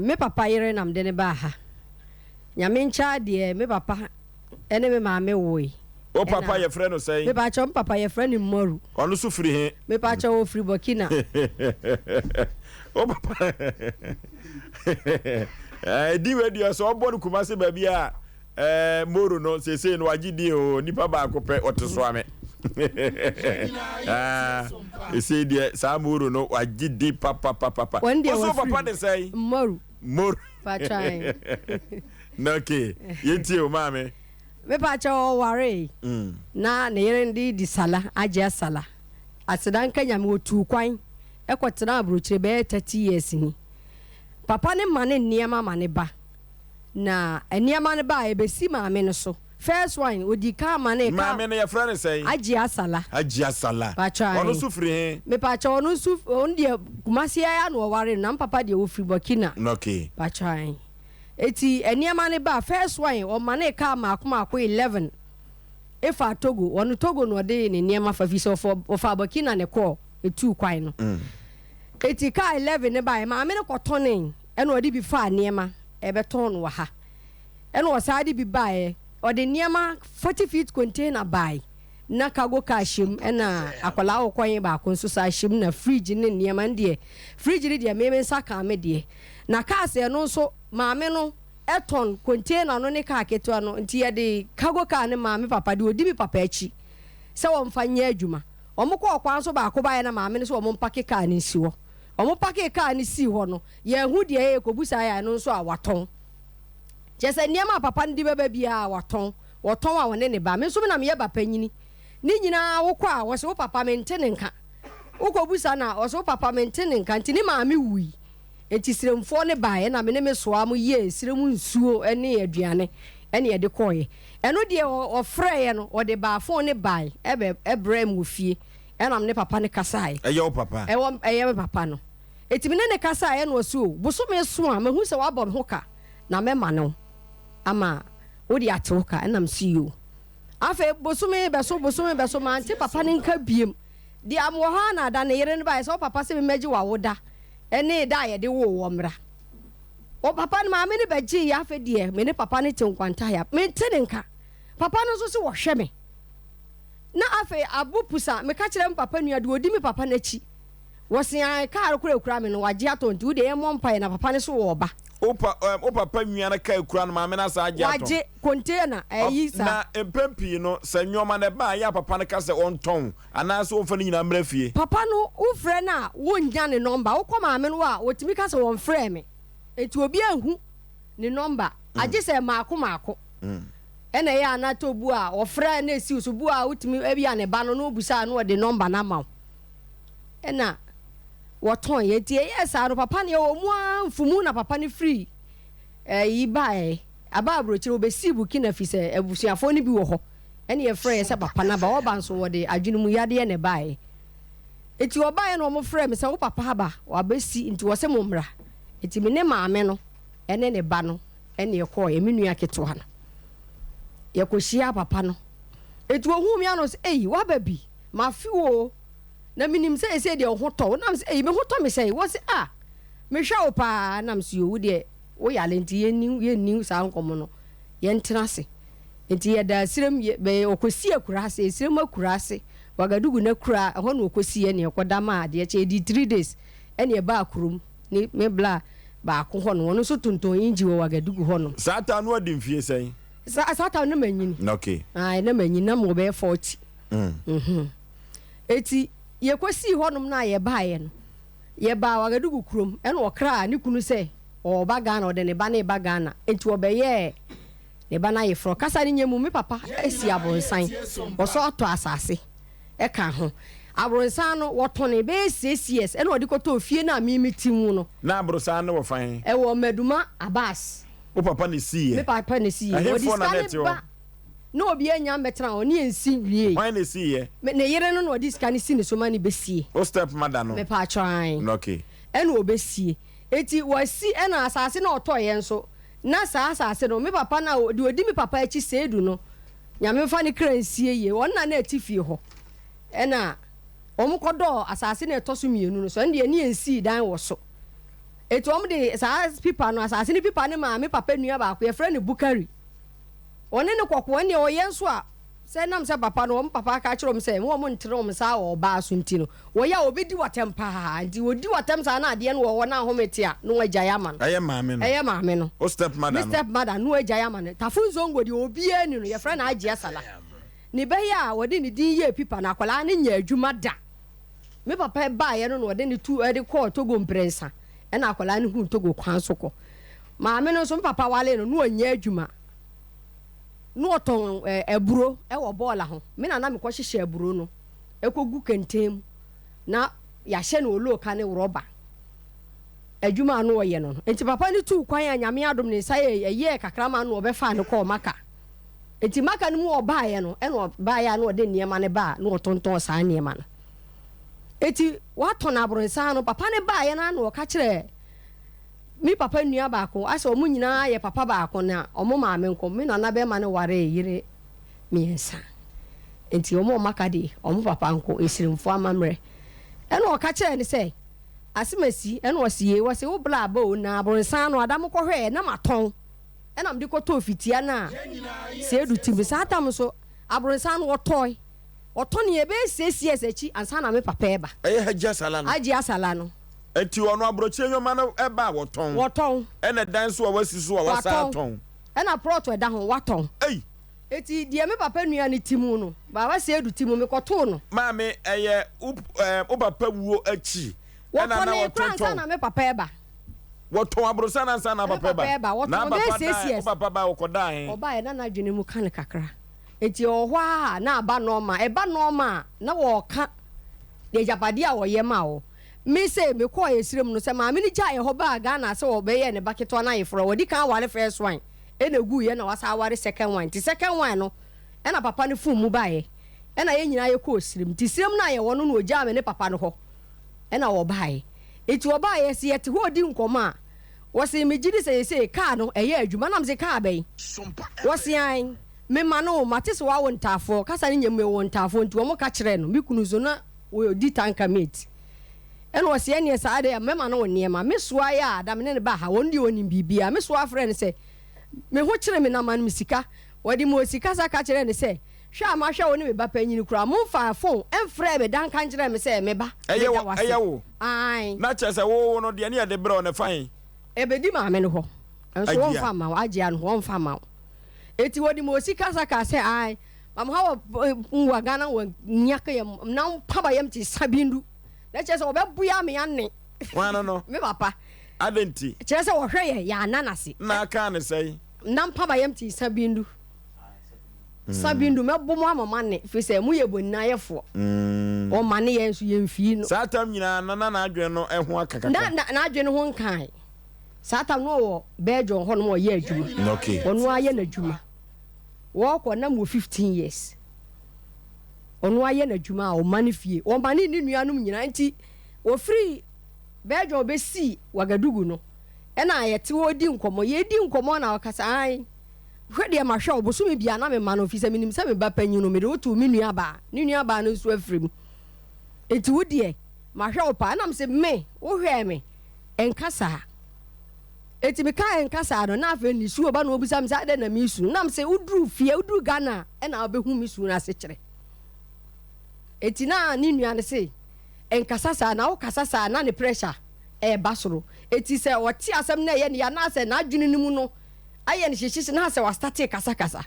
Me papa yere na mede no baa ha. Nyame nkyɛ adeɛ, me papa ne me maame woe. Wo papa yɛfrɛ no sɛn? Mepakyɛw, me papa yɛfrɛ no Moru. Ɔno nso firi he? Mepakyɛw, ɔfiri Burkina. Wo papa Ɛdin wei deɛ sɛ ɔbɔ no Kumasi baabi a ɛɛ Moro no seesei no wagye din o, nipa baako pɛ ɔte Soame. Seesei deɛ saa Moro no wagye din papapapapa. Wɔn deɛ Wo so wɔfiri papa de sɛn? Moru. Moro. Pakyɛw. Na okay, yɛntie o maame. Mepakyɛw ɔwaree na ne yere de di sala agye asala aseda nka nyame otuu kwan kɔ tenaa abrokyire bɛyɛ 30 years ni papa no ma ne nneɛma ma ne ba na nneɛma no ba a ɛbɛsi maame no so first one odi kan ma ne ka Maame no yɛfrɛ no sɛn? Agye asala Agye asala pakyɛw ɔno nso firi he? Mepakyɛw ɔno nso ɔno deɛ Kumasi ara na ɔware no na me papa deɛ ɔfiri Burkina Okay. pakyɛw. Eti nneɛma no baa first one ɔmanee car maako maako 11 efaa Togo ɔno Togo na ɔde ne nneɛma fa fisɛ ɔfɔ ɔfaa Burkina na ɛkɔɔ etuu kwan no eti car 11 no baeɛ maame no kɔtɔnee ɛna ɔde bi faa nneɛma ɛbɛtɔn no wɔ ha ɛna ɔsaa de bi baeɛ ɔde nneɛma 40 feet container bae na cargo car hyɛ mu ɛna akwadaa ɔkɔnye baako nso saa hyɛ mu na fridge ne nneɛma no deɛ fridge no deɛ me me nsa kaa me deɛ. Na kaa sɛ ɛno nso maame no tɔn container no ne kaa ketewa no nti yɛde cargo car no maa me papa deɛ ɔdi me papa akyi sɛ wɔmfa nyɛ adwuma. Wɔn kɔɔ kwan so baako baeɛ na maame no sɛ wɔn mpake kaa no nsi hɔ. Wɔn pakee kaa no sii hɔ no yɛanhu deɛ ɛyɛ yɛkɔbusaeɛ a ɛno nso a watɔn. Kyerɛ sɛ nneɛma a papa no de bɛba biara watɔn. Wɔtɔn a ɔne ne ba. Me nso me na meyɛ ba panyini. Ne nyinaa wokɔ a wɔse wo papa mente ne nka. Wokɔbusa no a ɔse wo papa mente ne nka nti ne maame wui. Enti Siremfoɔ no baeɛ na me ne me soa mo yɛɛ serɛ mu nsuo ne aduane ne yɛde kɔeɛ. Ɛno deɛ ɔfrɛeɛ no ɔde baa phone no bae ɛbɛ ɛbrɛɛ me wɔ fie ɛna me ne papa no kasaeɛ. Ɛyɛ wo papa? Ɛwɔ ɛyɛ me papa no. Enti me ne no kasaeɛ ɛna ɔse o bosome so a mahu sɛ wabɔ me ho ka na mɛma no ama wode ate wo ka ɛna mese yoo. Afei bosome bɛso bosome bɛso mante papa no nka biem. Deɛ mewɔ hɔ ara na ada ne yere no baeɛ sɛ wo papa se memmɛgye w'awoda ne da a yɛde woo wɔ mmra. Wɔ papa no maame no bɛgyee yɛ afei deɛ me ne papa no te nkwantaya mente ne nka. Papa no nso se wɔhwɛ me. Na afei abo pusa meka kyerɛ me papa nua deɛ ɔdi me papa no akyi. Wɔse ae kaa kora ekura me no wagye atɔ nti wodeɛ yɛmmɔ mpaeɛ na papa no so wɔ ɔba. Wo pa ɛm wo papa nua no kaa ekura no maame no asan agye atɔ. Wagye container ɛyi saa. Na mpɛn pii no sɛ nnoɔma no ɛba a ɛyɛ a papa no ka sɛ ɔntɔn anaasɛ ɔmfa ne nyinaa mmra fie. Papa no wo frɛ no a wonnya ne number wokɔ maame no hɔ a ɔtumi ka sɛ wɔnfrɛɛ me nti obiara nhu ne number agye sɛ maako maako. Ɛna ɛyɛ a na tɔ bu a ɔfrɛ na esiw so bu a wotumi ebi a ne ba no na obisa a na ɔde nɔmba no ama wo ɛna wɔtɔn yɛ nti ɛyɛ saa no papa no yɛwɔ mu ara mfumu na papa no firi ɛyi baeɛ aba aburokyire wɔbɛsii Burkina fi sɛ abusuafoɔ no bi wɔ hɔ ɛne yɛfrɛ yɛ sɛ papa no aba ɔba nso wɔde adwene mu yadeɛ na ɛbaeɛ nti ɔbaeɛ na wɔn frɛ me sɛ wo papa aba wabɛsi nti wɔ sɛ mo mmra nti me ne maame no ɛne ne ba no ɛne yɛkɔɔeɛ, me nua ketewa no. Yɛkɔhyiaa papa no. Enti ɔhuu me ano sɛ, Ei, woaba bi? Mafe wo o. Na menim sɛ ɛsei deɛ wo ho tɔ wo. Nam sɛ, Ei, me ho tɔ me sɛn? Wɔse, Ah, mehwɛ wo paa. Nam sɛ, Yoo, wo deɛ woyare nti yɛnni yɛnni saa nkɔmmɔ no. Yɛntena ase. Enti yɛdaa serem, yɛ, bɛ, ɔkɔsii akuraase, serem akuraase, Wagadugu n'akuraa, ɛhɔ na ɔkɔsiiɛ ne yɛkɔda maa adeɛ kye. Ɛdii 3 days ɛne yɛbaa kurom. Ne me bla baako hɔ nom, ɔno nso tontɔn engine wɔ Wagadugu hɔ nom. Saa time no wadi mfie sɛn? Saa saa time no na manyini. Okay. Ae, na manyini, na mewɔ bɛyɛ 40. Mhm. Eti yɛkɔsii hɔ nom no a yɛbaeɛ no, yɛbaa Wagadugu kurom, ɛna ɔkraa ne kunu sɛ ɔreba Ghana, ɔde ne ba no reba Ghana. Enti ɔbɛyɛɛ ne ba no ayeforɔ. Kasa no nyɛ mu, me papa asi aborosan, ɔsɔ atɔ asase. ka ho. Aborosan no, wɔtɔnee bɛyɛ 6 years ɛna ɔde kɔtɔɔ fie no a me mete mu no. Na aborosan no wɔ fa he? Ɛwɔ Maduma Abass. Wo papa na esiiɛ? Me papa na esiiɛ. Ɔde Ɛhefoɔ na sika na ɛte no hɔ? ba na obi annya ammɛtena hɔ ne yɛnsi nwiei. Hwan na esiiɛ? Me, ne yere no na ɔde sika no si ne so ma no bɛsie. Wo step mother no? Mepaakyɛw, ae. Okay. Ɛna ɔbɛsie. Enti wasi, ɛna asase no a ɔtɔeɛ nso, na saa asase no, me papa no a, deɛ ɔdi me papa akyi Seidu no, Nyame mfa ne kra nsie yie, wɔn na na ɛte fie hɔ, ɛna wɔn kɔdɔɔ asase no a ɛtɔ so mmienu no so, ɛno deɛ ne yɛn sii dan wɔ so. Eti wɔn de saa pipa no, asase no pipa no maa me papa nua baako, yɛfrɛ no Bukari. Ɔne no kɔko, ɛnneɛ ɔyɛ nso a, sɛ ɛnam sɛ papa no, wɔn papa aka akyerɛ wɔn sɛ mo wɔn ntene wɔn nsa wɔ ɔbaa so nti no, wɔyɛ a wɔbɛdi wo atɛm paa. Nti wɔdi wo atɛm saa na adeɛ no wɔ hɔ na ahome te a, na wɔagyae ama no. Ɛyɛ maame no. Ɛyɛ maame no. Wo step mother no. Me step mother, na wɔagyae ama no. Tafo Nzongo deɛ obiara nni no, yɛfrɛ no Agye Asala. Ne ba yi a wɔde ne din yɛɛ pipa no, akwadaa no nyɛɛ adwuma da. Me papa baeɛ no na ɔde no tu de kɔɔ Togo mprɛnsa, ɛna akwadaa no huu Togo kwan so kɔ. Maame no nso, me papa waree no, na ɔnyɛ adwuma. Na ɔtɔn aburo wɔ bɔɔla ho. Me na na mekɔhyehyɛ aburo no kɔgu kɛntɛn mu na yɛahyɛ no olooka ne rɔba. Adwuma a na ɔyɛ no no. Nti papa no tuu kwan a Nyame adom ne nsa yɛ ɛyɛɛ kakra ma no ɔbɛfaa no kɔɔ Maka. Nti Maka no mu ɔbaeɛ no, ɛna ɔbaeɛ a na ɔde nneɛma no baa na ɔtontɔn saa nneɛma no. Nti watɔn abronsan no, papa no baeɛ no ara na ɔka kyerɛɛ me papa nua baako, asɛ wɔn nyinaa yɛ papa baako na wɔn maame nko, me nana bɛrima no waree yere mmiɛnsa. Nti wɔn a wɔaka deɛ, wɔn papa nko, Esirimfoɔ amammerɛ. Ɛna ɔka kyerɛɛ no sɛ, Asemasi, ɛna ɔse yei, ɔse wo bla aba o, na abronsan no ada mokɔhwɛɛ na matɔn. Ɛna mede kɔtɔɔ fitia no a Seedu te mu. Saa tam nso, abronsan no wɔtɔe. Wɔtɔnee ɛbɛyɛ 6 years akyi ansa na me papa reba. Ɛyɛ Hajji Asala no. Hajji Asala no. Enti ɔno aburokyire nneɛma no ba a wɔtɔn. Wɔtɔn. Ɛna dan nso a wasi so a wasan atɔn. Ɛna plot a ɛda ho watɔn. Ei! Enti deɛ me papa nua no te mu no, Baba Seedu te mu, mekɔtoo no. Maame, ɛyɛ wo ɛɛ wo papa wuo akyi ɛna na Wɔtɔnee koraa ansa wɔtontɔn. na me papa reba. Wɔtɔn aborosan ansa na Me papa papa reba. reba. Na Wɔtɔn bɛyɛ papa six dae, wo years. papa bae ɔkɔdaa he? Ɔbaeɛ na n'adwene mu ka no kakra. Enti ɔwɔ hɔ ara a na aba nɔɔma. Ɛba nɔɔma a, na wɔreka agyapadeɛ a wɔyɛ maa wo. Me sei, mekɔɔ Esrem no, sɛ maame no gyaeɛ hɔ baa Ghana sɛ ɔbɛyɛ ne ba ketewa no ayeforɔ a, wadi kan aware first one ɛna ɛguiɛ na wasan aware second one. Nti second one no ɛna papa no fom mu baeɛ ɛna yɛn nyinaa yɛkɔɔ Esrem. Nti Esrem no a yɛwɔ no na ɔgyaa me ne papa no hɔ ɛna wɔbaeɛ. Nti wɔbaeɛ, sɛ yɛte hɔ redi nkɔmmɔ a, wɔse megye di sɛ seesei kaa no ɛyɛ adwuma. Na mese kaa bɛn? Wɔse ae. Mema no o, mate sɛ wawo ntaafoɔ, kasa no nyɛ mu mewɔ ntaafoɔ nti wɔn ka kyerɛɛ no, me kunu nso na ɔdi tanka mate. Ɛna ɔse ɛneɛ saa deɛ mɛma no wo nneɛma. Me soa yɛ a da me ne no baa ha, ɔno deɛ ɔnim biribiara. Me soa frɛɛ no sɛ me ho kyere me na ma no me sika. Ɔde me osika sa ka kyerɛɛ no sɛ hwɛ a mahwɛ wo ne me ba panyini koraa, momfaa phone mfrɛɛ me da nka nkyerɛɛ me sɛ me ba Ɛyɛ meda wo, wo ase. ɛyɛ wo. Ae. Na kyerɛ sɛ wo wo no deɛ ne yɛde brɛ wo no ɛfa he? Ɛbɛdi maame no hɔ nso Agyea. wɔmfa mma wo, agyea no wɔmfa mma wo. Enti wɔde ma osi kasa kaa sɛ, Ae, ma mo ha wɔ nwa Ghana wɔ nya ka yam na mpa ba yam te sa bi ndu. Na kyerɛ sɛ wɔbɛboya me ane. Hwan no no? Me papa. Adɛn nti? Kyerɛ sɛ wɔhwɛ yɛ, yɛ anan ase. Na aka ne sɛn? Na mpa ba yam te sa bi ndu. Sa bi ndu, mɛbo mo ama mo ane, firi sɛ moyɛ boniayɛfoɔ. Wɔmane yɛn nso yɛmfii no. Saa tam nyinaa no, na n'adwene no ho aka kakra. Na n'adwene ho nkae. Saa tam no ɔwɔ Belgium hɔ nom ɔyɛ adwuma. Okay. Ɔno ara yɛ n'adwuma. Wɔkɔ na mewɔ 15 years. Ɔno ara yɛ n'adwuma a ɔma ne fie. Ɔma ne ne nuanom nyinaa nti wɔfiri Belgium bɛsii Ouagadougou no ɛna yɛte hɔ di nkɔmmɔ. Yɛdi nkɔmmɔ na ɔkasa ae hwɛ deɛ mahwɛ wo bosome biara na mema no firi sɛ menim sɛ me ba panyin no mede wo too me nuabaa. Ne nuabaa no nso afiri mu. Nti wo deɛ mahwɛ wo paa. Ɛna mese me wohwɛɛ me. Ɛnka saa. Enti mekaa ɛnka saa no, na afei nisuo ba na ɔbisa me sɛ adɛn na meresu. Na mese woduru fie, woduru Ghana a, ɛna wobɛhu me su no asekyerɛ. Enti na ne nua no se ɛnkasa saa, na wokasa saa na ne pressure ɛreba soro. Enti sɛ ɔte asɛm na ɛyɛ ne ya na sɛ n'adwene no mu no ayɛ no hyehyehye na sɛ wastate kasakasa.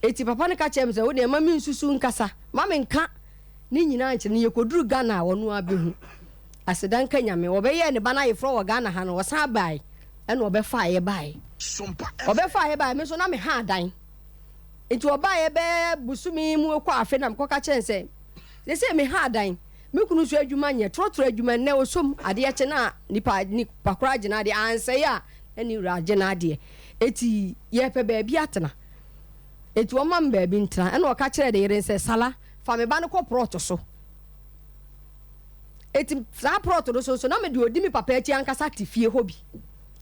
Enti papa no ka kyerɛɛ me sɛ wodeɛ ma mensusu nkasa, ma menka ne nyinaa nkyerɛ no, yɛkɔduru Ghana a ɔno ara bɛhu. Aseda nka Nyame, wɔbɛyɛɛ ne ba no ayeforɔ wɔ Ghana ha no, ɔsan baae ɛna ɔbɛfaa yɛ baae. Ɔbɛfaa yɛ baae, me nso na me ha adan. Nti ɔbaaeɛ bɛyɛ bosome mu kɔ afe na mekɔka kyerɛ no sɛ, seesei me ha adan, me kunu nso adwuma nyɛ, trɔtrɔ adwuma nnɛ ɔsom, adeɛ kye na nipa nipa koraa gye n'adeɛ, ansɛe a na ne wura agye n'adeɛ. Enti yɛrepɛ baabi atena. Enti ɔmma me baabi ntena. Ɛna ɔka kyerɛɛ ne yere no sɛ, Sala, fa me ba no kɔ prɔto so. Enti saa prɔto no so nso, na me deɛ ɔdi me papa akyi ankasa te fie hɔ bi.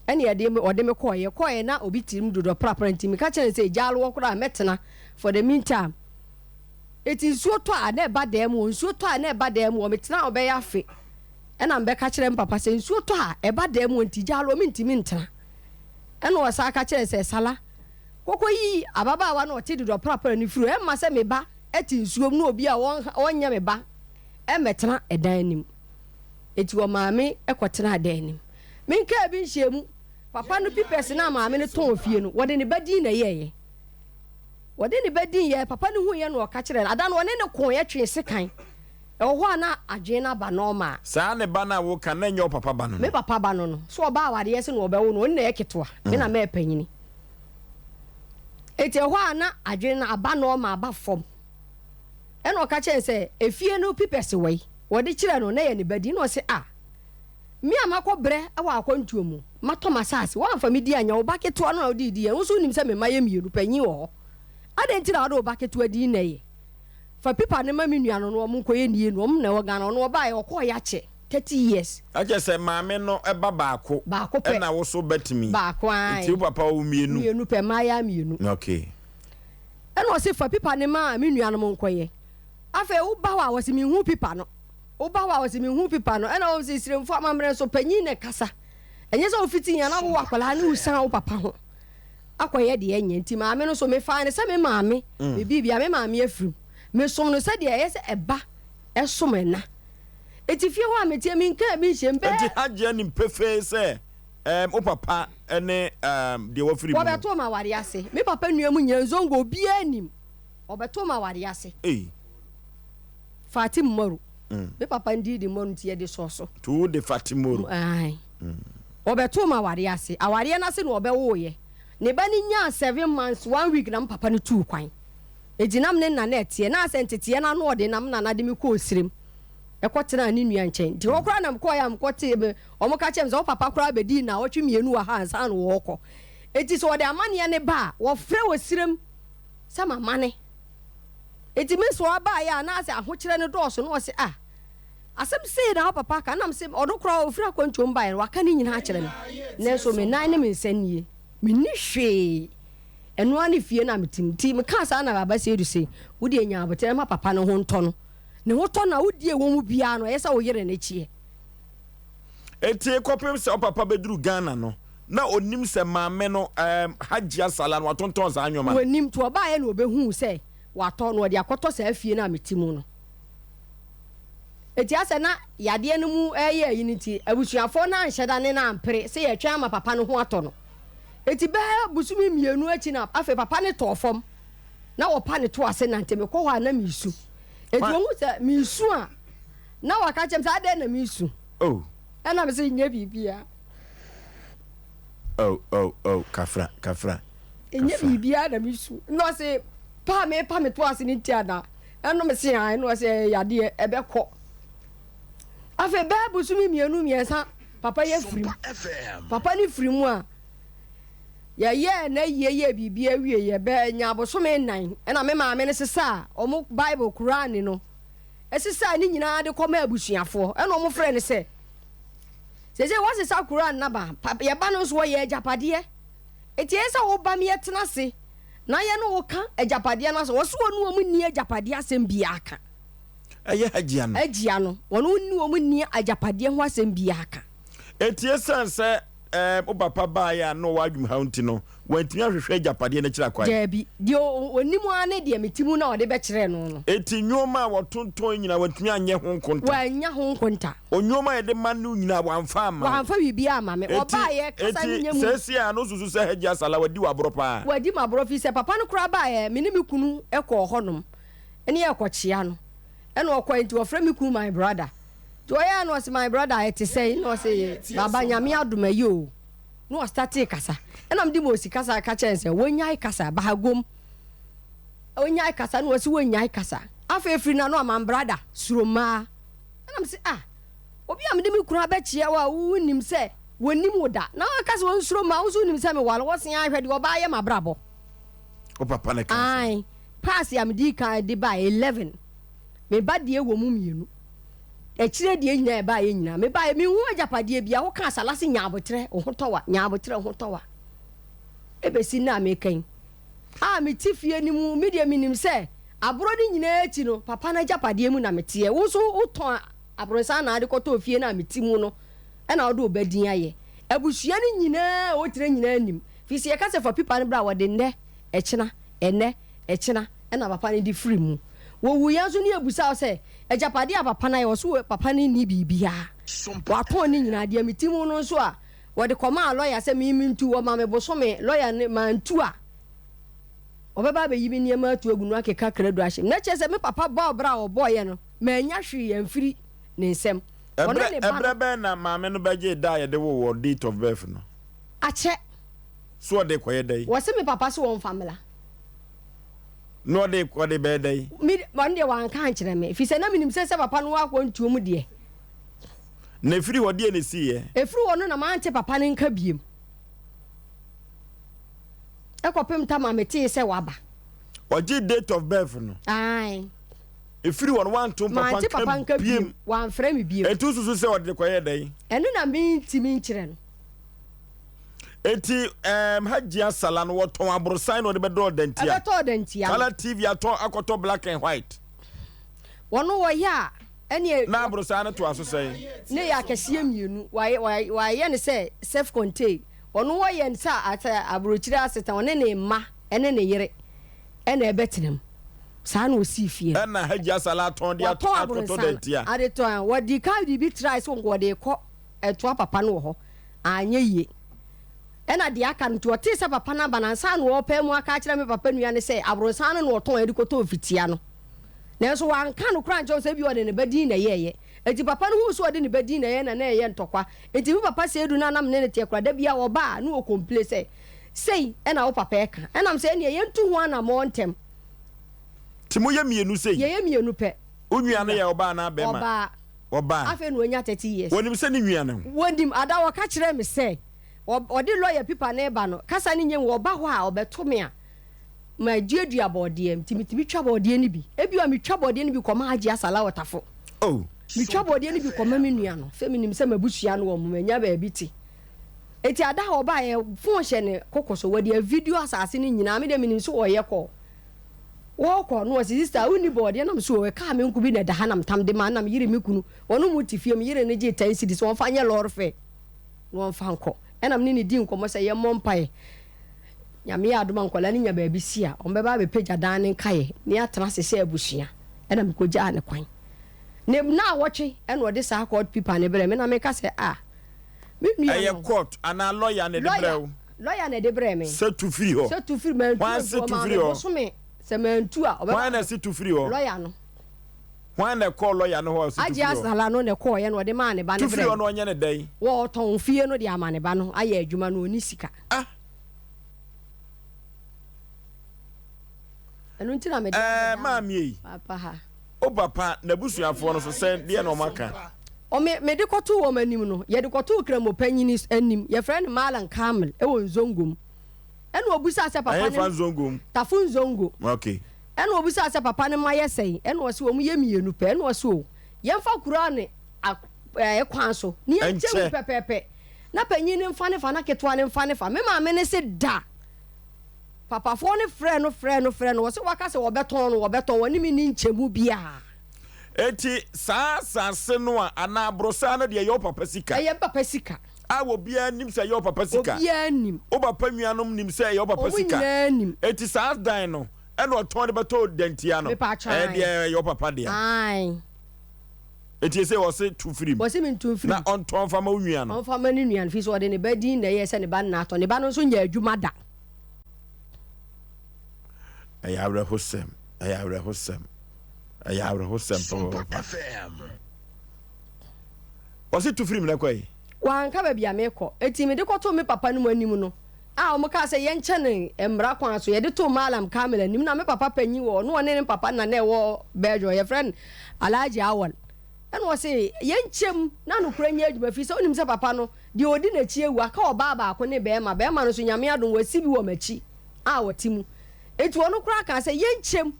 Ɛna yɛde me, ɔde me kɔɔ. Yɛkɔeɛ na obi tirim dodɔ prapra nti meka kyerɛɛ no sɛ gyaa wɔ koraa mɛtena for the meantime. Enti nsuo tɔ a na ɛba dan mu hɔ, nsuo tɔ a na ɛba dan mu hɔ. Metenaa hɔ bɛyɛ afe. Ɛna mebɛka kyerɛɛ me papa sɛ nsuo tɔ a ɛba dan mu nti gyaalo mentumi ntena. Ɛna ɔsan ka kyerɛɛ sɛ Sala, kɔkɔ yi ababaawa no a ɔte dodɔprapra no firi hɔ, ɛmma sɛ me ba te nsuo mu na obi a ɔnyɛ me ba mmɛtena ɛdan no mu. Enti ɔmaa me kɔtenaa dan no mu. Menkaa bi nhyɛɛ mu. Papa no pipɛs no a maame no tɔn fie no, wɔde ne ba din na ɛyɛeɛ. Wɔde ne ba din yɛɛ, papa no huiɛ na ɔka kyerɛɛ no. Ada no ɔne no koeɛ twee sekan. Ɛwɔ hɔ a na adwene no aba normal. Saa ne ba no a woka no, na ɛnyɛ wo papa ba no no? Me papa ba no no. So ɔbaa awareɛ se na wɔbɛwo no, ɔno na ɛyɛ ketewa, me na mɛyɛ panyini. Enti ɛhɔ a na adwene no aba normal, aba fam. Ɛna ɔka kyerɛɛ no sɛ, efie no pipɛs wɔ yi? Wɔde kyerɛɛ no, na ɛyɛ ne ba din. Na ɔse, ah, me a makɔ brɛ wɔ akwantuo mu, matɔ m'asaase, woamfa me din anyɛ, wo ba ketewa no na wode redi yɛ, wo nso wonim sɛ me mma yɛ mmienu, panyin wɔ hɔ. Adɛn nti na wode wo ba ketewa din na ɛyɛ? Fa pipa no ma me nua no na wɔn nkɔyɛ ne yie no, wɔn na ɛwɔ Ghana, ɔno ɔbaeɛ, ɔkɔɔeɛ akyɛ 30 years. Na kyerɛ sɛ maame no ba baako. Baako pɛ. Ɛna wo so bɛtumi. Baako ae. Nti wo papa wo mmienu. Mmienu pɛ, mmaayaa mmienu. Okay. Ɛna ɔse fa pipa no ma me nuanom nkɔyɛ. Afei woba hɔ a wɔse menhu pipa no. Woba hɔ a wɔse menhu pipa no. Ɛna wɔse Siremfoɔ amammerɛ nso panyin na ɛkasa. Ɛnyɛ sɛ wofiti yɛn na wowɔ akwadaa ne wosan wo papa ho akɔyɛ deɛ ɛnyɛ. Nti maame no nso mefaa no sɛ me maame. Me biribia me maame afirim. Mesom no sɛdeɛ ɛyɛ sɛ ɛba ɛsom ɛna. Nti fie hɔ a meteɛ menkaa bi nhyɛ mu bɛyɛ. Nti Hajia nim pefee sɛ Ɛɛm, wo papa ne ɛɛm deɛ wafiri mu no. Wɔbɛtoo me awareɛ ase. Me papa nua mu nyinaa, Nzongo, obiara nnim. Wɔbɛtoo me awareɛ ase. Ei. Fati Moru. Me papa ndii di Moru nti yɛde sɔɔ so. Nti wo de Fati Moru. Ae. Wɔbɛtoo me awareɛ ase. Awareɛ no ase na wɔbɛwooeɛ. Ne ba no nyaa 7 months, one week na me papa no tuu kwan. Enti na me ne nana ɛteɛ. Na asɛ nteteɛ no ano ɔden na me nana de me kɔɔ sirem. Ɛkɔtenaa ne nua nkyɛn. Nti hɔ koraa na mekɔeɛ a mekɔtee me Wɔka kyerɛɛ me sɛ, Wo papa koraa bɛdii nnawɔtwe mmienu wɔ ha ansa na ɔrekɔ. Enti sɛ wɔde amanneɛ no ba a, wɔfrɛ wɔ serem sɛ mamane. Enti me nso ɔbaeɛ a, na asɛ ahokyerɛ no dɔɔso na ɔse, Ah, asɛm sei na wo papa aka. Na mese, Ɔno koraa ɔfiri akwantuom baeɛ no, waka ne nyinaa akyerɛ me. Nanso me nan ne me nsa nie. Menni hwee. Ɛno ara ne fie no a mete mu. Nti mekaa saa na Baba Seidu se, Wo deɛ nya aboterɛ ma papa no ho ntɔ no. Ne ho tɔ no a, wodie wɔ mu biara no, ɛyɛ sɛ wo yere no kyeɛ. Enti kɔpem sɛ ɔpapa bɛduru Ghana no, na ɔnim sɛ maame no, ɛɛm, Hajia Salah no watontɔn saa nnoɔma no. Ɔnim, nti ɔbaeɛ na ɔbɛhuu sɛ watɔ, na ɔde akɔtɔ saa fie no a mete mu no. Enti asɛ na yadeɛ no mu reyɛ ayi no nti, abusuafoɔ no anhyɛ da ne no ampere sɛ yɛtwɛn ama papa no ho atɔ no. Enti bɛyɛ bosome mmienu akyi na afei papa no tɔɔ fam, na wɔpa ne to ase nante, mekɔ hɔ a na meresu. Enti wɔhu sɛ meresu a, Na waka kyerɛ me sɛ, Adɛn na meresu? Oh. Ɛna mese, Nyɛ biribiara. Oh, oh, oh, kafra, kafra. Ɛnyɛ biribiara na mesu. Na ɔse, pa a mepa me to ase no nti anaa? Ɛno mese, ae. Na ɔse, ɛyɛ yadeɛ, ɛbɛkɔ. Afei bɛyɛ bosome mmienu mmiɛnsa, papa yi afiri mu. Papa no firi mu a, yɛyɛɛ n'ayie yɛɛ biribiara wieeɛ, bɛɛ nya abosome nnan, ɛna me maame no sesaa wɔn Bible Qur'aan no. Ɛsesaa ne nyinaa de kɔmaa abusuafoɔ, ɛna wɔn frɛɛ no sɛ, Seesei woasesa Qur'aan no aba, yɛ ba no nso ɔyɛ agyapadeɛ, enti ɛyɛ sɛ wo ba me yɛtena ase na yɛne wo ka agyapadeɛ no asɛm. Wɔse wɔne wɔn nni agyapadeɛ asɛm biara ka. Ɛyɛ Hajia no. Hajia no, wɔne ne wɔn nni agyapadeɛ ho asɛm biara ka. Enti esiane sɛ Ɛɛm, wo papa baeɛ a na ɔwɔ adwemhaw nti no, wantumi anhwehwɛ agyapadeɛ no akyiri akwan. Daabi, deɛ ɔnim ara ne deɛ mete mu no a ɔde bɛkyerɛɛ no no. Enti nnoɔma a wɔtontɔn nyinaa, wantumi anyɛ ho nkonta. Wannya ho nkonta. Nnoɔma a yɛde ma no nyinaa, wamfa amma wo. Wamfa biribiara amma me. Enti, Ɔbaeɛ, kasa no enti nyɛ mu. seesei a na wosusu sɛ Hajia Salah wadi w'aborɔ paa? Wadi m'aborɔ, firi sɛ papa no koraa baeɛ, me ne me kunu kɔɔ hɔnom ne yɛrekɔkyea no. Ɛna ɔkɔe nti wɔfrɛ me kunu my brother. Nti ɔyɛɛ na ɔse my brother ɛte sɛn na ɔse baba Nyame adom ayi o na ɔstartee kasa ɛna mede Mosi kasa ka kyerɛ no sɛ wɔnyae kasa bahagom ɔnyae kasa na ɔse wɔnyae kasa afei firi n'ano a my brother suro mmaa ɛna mese ah obi a mede me kunu abɛkyeɛ wo a wonim sɛ wɔnim wo da na ɔka sɛ ɔnsuro mmaa wo nso wonim sɛ meware wo ɔse ahwɛ deɛ ɔbaa yɛ m'abrabɔ. Wo papa ne kaa sɛ. Ae pass a mede kan de bae 11 me ba deɛ wɔ mu mmienu. Akyire deɛ nyinaa ɛbaeɛ nyinaa, mebaeɛ menhuu agyapadeɛ biara. Wokaa Salase nya aboterɛ, wo ho tɔ wa, nya aboterɛ, wo ho tɔ wa. Ɛbɛsi nnɛ a meka yi, a mete fie no mu, me deɛ menim sɛ aborɔ no nyinaa akyi no, papa no agyapadeɛ mu na meteɛ. Wo nso wotɔn Aborosan na ade kɔtɔɔ fie no a mete mu no ɛna wode wo ba din ayɛ. Abusua no nyinaa a wɔtire nyinaa nim. Firi sɛ yɛka sɛ fa pipa no bra a wɔde nnɛ, ɛkyena, ɛnnɛ, ɛkyena ɛna papa no de firi mu. Wɔwuiɛ nso ne yɛbusa wo sɛ agyapadeɛ a papa no ayɛ wɔse wo papa no nni biribiara. Watɔn ne nyinaa. Deɛ mete mu no nso a wɔde kɔmaa lɔya sɛ me mentu, wɔma me bosome, lɔya no mantu a ɔbɛba abɛyi me nneɛma atu agu no akeka krado ahyɛ mu. Na kyerɛ sɛ me papa bɔɔ bra a ɔbɔeɛ no mannya hwee amfiri ne nsam. Ɔne Ɛberɛ ne ba ɛberɛ no. bɛn na maame no bɛgyee da a yɛde woo wɔ date of birth no? Akyɛ. So ɔde rekɔyɛ dɛn? Wɔse me papa se wɔmfa mmra. Na ɔde ɔde bɛyɛ dɛn? Me ɔno deɛ wanka ankyerɛ me, ɛfiri sɛ na menim sɛ sɛ papa no wɔ akwantuo mu deɛ. Na ɛfiri hɔ deɛ na ɛsiiɛ? Ɛfiri hɔ no na mante papa no nka biom. Ɛkɔpem tam a metee sɛ waba. Ɔgyee date of birth no? Ae. Ɛfiri hɔ no wanto papa Mante papa nka nka biem? biom, wamfrɛ me biom. Enti wosusu sɛ ɔde rekɔyɛ dɛn? Ɛno na mentumi nkyerɛ no. Eti ɛɛm Hajia Sala no wɔtɔn aborosan na ɔde bɛdɔɔ dantia. Ɛbɛtɔɔ dantia no. Colour TV atɔ akɔtɔ black and white. Wɔno wɔyɛ a ɛneɛ. Na aborosan no toa so sɛn? Ne yɛ akɛseɛ mmienu. Wayɛ wayɛ no sɛ self contain. Ɔno wɔyɛ no sɛ asɛ abrokyire asetena ɔne ne mma ɛne ne yere ɛna ɛbɛtena mu. Saa na ɔsii fie no. Ɛna Hajia Sala atɔn de Watɔn akɔtɔ aborosan dantia. ade tɔn a wɔde ka biribi trae sɛ nka ɔde rekɔ ɛtoa papa no wɔ hɔ. Anyɛ yie. Ɛna deɛ aka no nti ɔtee sɛ papa no aba no ansa na ɔrepae mu aka akyerɛ me papa nua no sɛ aborosan no na ɔtɔn de kɔtɔɔ fitia no. Nanso wanka nokorɛ ankyerɛ wo sɛ ebia ɔde ne ba din na ɛyɛeɛ. Enti papa no huu sɛ ɔde ne ba din na ɛyɛeɛ na na ɛyɛ ntɔkwa. Enti me papa Seidu no a na me ne no teɛ koraa, da biara ɔba a na ɔcomplain sɛ, Sei na wo papa ɛka. Ɛna mesɛ ɛnneɛ yɛntu ho anammɔn ntɛm. Nti moyɛ mmienu sei? Yɛyɛ mmienu pɛ. Wo nua no yɛ ɔbaa anaa bɛrima? Ɔbaa. Ɔbaa. Afei na wanya 30 years. Wɔnim sɛ ne nua no. Wɔnim. Ada ɔka kyerɛɛ me sɛ ɔde lɔya pipa no reba no, kasa no nyɛ mu, ɔba hɔ a ɔbɛto me a, maduadua bɔɔdeɛ nti metumi twa bɔɔdeɛ no bi. Ebia metwa bɔɔdeɛ no bi kɔma Hajia Salah Ɔtafo. Oh. Metwa bɔɔdeɛ no bi kɔma me nua no, sɛ menim sɛ m'abusua no wɔ mo, manya baabi te. Enti ada a ɔbaeɛ, phone hyɛ ne koko so, wɔde avideo asase no nyinaa, me deɛ menim sɛ ɔreyɛ call. Wɔkɔ no ɔse sister wonni bɔɔdeɛ na mese oo ɛkaa me nko bi na ɛda ha na metam de ma na me yere me kunu wɔn mo te fie me yere no gyee ten cedis wɔmfa nyɛ lɔre fare na wɔmfa nkɔ ɛna me ne no dii nkɔmmɔ sɛ yɛmmɔ mpaeɛ Nyame yɛ adom a nkwadaa no nya baabi si a wɔn bɛba abɛpagya dan no nkaeɛ na yɛatena ase sɛ abusua ɛna mekɔgyaa ne kwan ne naawɔtwe ɛna ɔde saa court paper no brɛ me na meka sɛ ah me nua no Ɛyɛ court anaa lawyer na ɛde brɛ wo? Lɔya na ɛde brɛɛ me. Sɛ tu firi hɔ. Sɛ tu firi, mantu Hwan a se nti tu ɔmaa firi me hɔ? bosome. Sɛ mantu a, ɔbɛba Hwan na abɛ. se tu firi hɔ? Lɔya no. Hwan na ɛkɔɔ lɔya no hɔ a ɔse tu Agye firi hɔ? Asala no na ɛkɔɔeɛ na ɔde maa ne ba no Tu firi brɛɛ hɔ me. na ɔnyɛ no dɛn? Wɔɔtɔn fie no de ama ne ba no ayɛ adwuma no, ɔnni sika. Ah! Ɛno nti na mede Ɛɛ, abɛda maame ei. papa ha. Wo papa n'abusuafoɔ no so sɛn, deɛ na wɔaka? Ɔme, mede kɔtoo wɔn anim no, yɛde kɔtoo Kramo panyin anim, yɛfrɛ no Mallam Kamil, wɔ Nzongo mu. Ɛna obisaa sɛ papa Ɛhefa no. Nzongo mu? Tafo Nzongo. Okay. Ɛna obisaa sɛ papa no mma yɛ sɛn? Ɛna ɔse wɔn yɛ mmienu pɛ. Ɛna ɔse o, yɛmfa Kur'ane ɛɛ kwan so na yɛnkyɛ mu Ɛnkyɛ. pɛpɛɛpɛ. Na panyin no mfa ne fa na ketewa no mfa ne fa. Me maame no se da! Papafoɔ no frɛɛ no frɛɛ no frɛɛ no, wɔse waka sɛ wɔbɛtɔn no, wɔbɛtɔn, wɔne me nni nkyɛmu biara. Enti saa asase no a anaa aborosan no deɛ ɛyɛ wo papa sika. Ɛyɛ me papa sika. A obiara nim sɛ ɛyɛ wo papa sika. Obiara nim. Wo papa nuanom nim sɛ ɛyɛ wo papa Wɔn sika. nyinaa nim. Enti saa dan no ɛna ɔtɔn de bɛtɔɔ dantia no. Mepatwa Ɛyɛ ae. deɛ ɛyɛ wo papa dea. Ae. Enti ese ɔse tu firi mu. Ɔse mentu mfiri mu. Na ɔntɔn mfa ma wo nua no. Ɔmfa ma ne nua no, firi sɛ ɔde ne ba din na ɛyɛɛ sɛ ne ba no na atɔ. Ne ba no nso nyɛɛ adwuma da. Ɛyɛ awerɛhosɛm, ɛyɛ awerɛhosɛm, ɛyɛ awerɛhosɛm papaapa. Ɔse tu firi mu na kɔ yi. Wanka baabi a mekɔ. Enti mede kɔtoo me papa nom anim no, a wɔkaa sɛ yɛnkyɛ no mmara kwan so, yɛde too Mallam Kamil anim. Na me papa panyin wɔ hɔ, na ɔne ne papa na na ɛwɔ Belgium, yɛfrɛ no Alhaji Awal. Ɛna ɔse yɛnkyɛ mu na nokorɛ nyɛ adwuma, ɛfiri sɛ wonim sɛ papa no, deɛ ɔdi n'akyi awu, aka ɔbaa baako ne barima, barima no nso Nyame adom wasi bi wɔ m'akyi a ɔte mu. Enti ɔno koraa kaa sɛ yɛnkyɛ mu.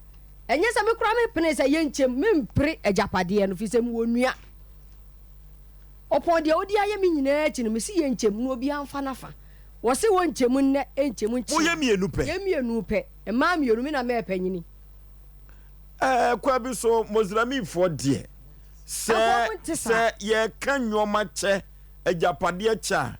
Ɛnyɛ sɛ me koraa mepenee sɛ yɛnkyɛ mu, mempere agyapadeɛ no, ɛfiri sɛ mewɔ nua. Ɔpɔn deɛ wode ayɛ me nyinaa akyi no, mese yɛnkyɛ mu na obiara mfa n'afa. Wɔse wɔnkyɛ mu nnɛ, ɛnkyɛ mu nkyena. Moyɛ mmienu pɛ? Yɛn mmienu pɛ. Mmaa mmienu, me na mɛyɛ panyini. Ɛɛ, kwan bi so, Mosramifoɔ deɛ, Sɛ Ɛhɔ mo nte saa. sɛ yɛka nneɛma kyɛ, agyapadeɛ kyɛ a,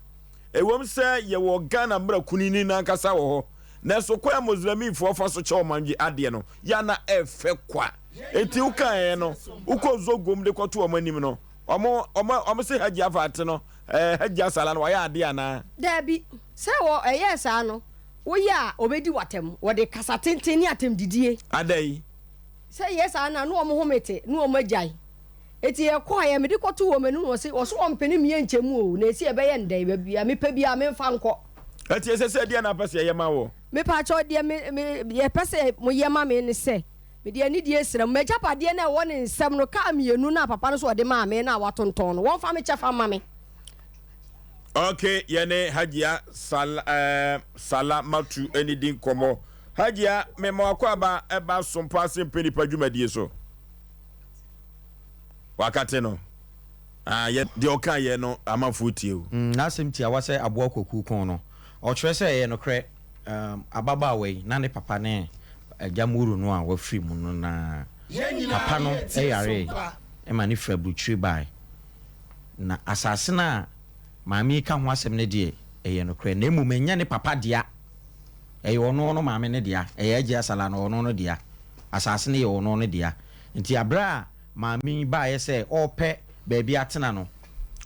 ɛwom sɛ yɛwɔ Ghana mmara kunini no ankasa wɔ hɔ, nanso kwan a Muslimifoɔ fa so kyɛ wɔn adeɛ no, yɛ a na ɛfɛ kwa. Enti wokaeɛ no, wokɔ Zogom de kɔto wɔn anim no, wɔn wɔn wɔn se Hajji Afate no, ɛɛ Hajji Asala no, wayɛ adeɛ anaa? Daabi. Sɛ wɔ ɛyɛɛ saa no, woyɛ a wɔbɛdi wo atɛm. Wɔde kasa tenten ne atɛmdidie. Adɛn? Sɛ yɛ saa no a, na wɔn home te, na wɔn agyae. Enti yɛkɔeɛ, mede kɔtoo wɔn anim na wɔse, wɔse wɔmpene me yɛnkyɛ mu o, na esi ɛbɛyɛ no dɛn, baabi a mepɛ biara memfa nkɔ. Enti ɛsɛ sɛ ɛdeɛn na wopɛ sɛ yɛyɛ ma woɔ? Mepaakyɛw, deɛ me, me, yɛpɛ sɛ moyɛ ma me ne sɛ, mede anidie srɛ mo, m'agyapadeɛ no a ɛwɔ ne nsam no, kaa mmienu no a papa no nso ɔde maa me no a watontɔn no, wɔmfa me kyɛfa mma me. Ok, yɛne Hajia Sal, eh, Salamatu ɛne di nkɔmmɔ. Hajia, mema w'akwaaba ɛba Sompa ase mpɛ nipa dwumadie so. Wakate no. Ah, yɛ, deɛ ɔka yɛ no amanfoɔ tie o. N'asɛm tiawa sɛ aboa kwaku kɔn no, ɔkyerɛ sɛ ɛyɛ nokorɛ, ababaawa yi na ne papa ne agya Moro no a wafiri mu no na papa no yaree ma no firi aburukyire baeɛ. Na asase no a maame yi ka ho asɛm no deɛ, ɛyɛ nokorɛ, na mmom ɛnyɛ ne papa dea. Ɛyɛ ɔno no maame no dea, ɛyɛ Agya Asala no, ɔno no dea. Asase no yɛ ɔno no dea. Nti aberɛ a maame yi baeɛ sɛ ɔrepɛ baabi atena no,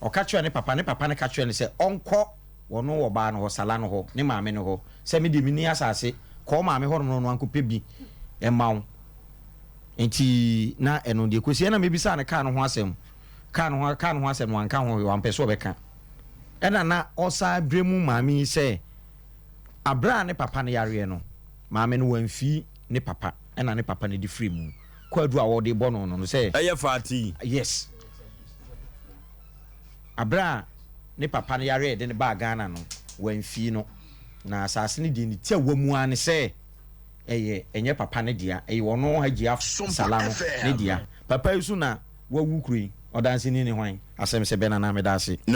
ɔka kyerɛɛ ne papa, ne papa no ka kyerɛɛ no sɛ ɔnkɔ ɔno ɔbaa no hɔ, Sala no hɔ, ne maame no hɔ, sɛ me deɛ menni asase, kɔ wo maame hɔnom na ɔno ankɔpɛ bi mma wo. Nti na ɛno deɛ kɔsi ɛna mebisaa no kaa no ho asɛm, kaa no ho, kaa no ho asɛm no wanka ho hwee, wampɛ sɛ ɔbɛka. Ɛna na ɔsan brɛ mu maame yi sɛ aberɛ a ne papa no yareɛ no, maame no wamfii ne papa ɛna ne papa no de firi mu. Kwadu a wɔde bɔ no no sɛ. Ɛyɛ Fati. Yes. Aberɛ a ne papa no yareɛ a yɛde no baa Ghana no, wamfii no. Na asase no deɛ ne tiawa mu ara ne sɛ ɛyɛ ɛnyɛ papa no dea, ɛyɛ ɔno Hajia Sala no ne dea. Papa yi so na wawu kuro yi, ɔdanseni ne hwan? Asɛm sɛ bɛ nana meda ase.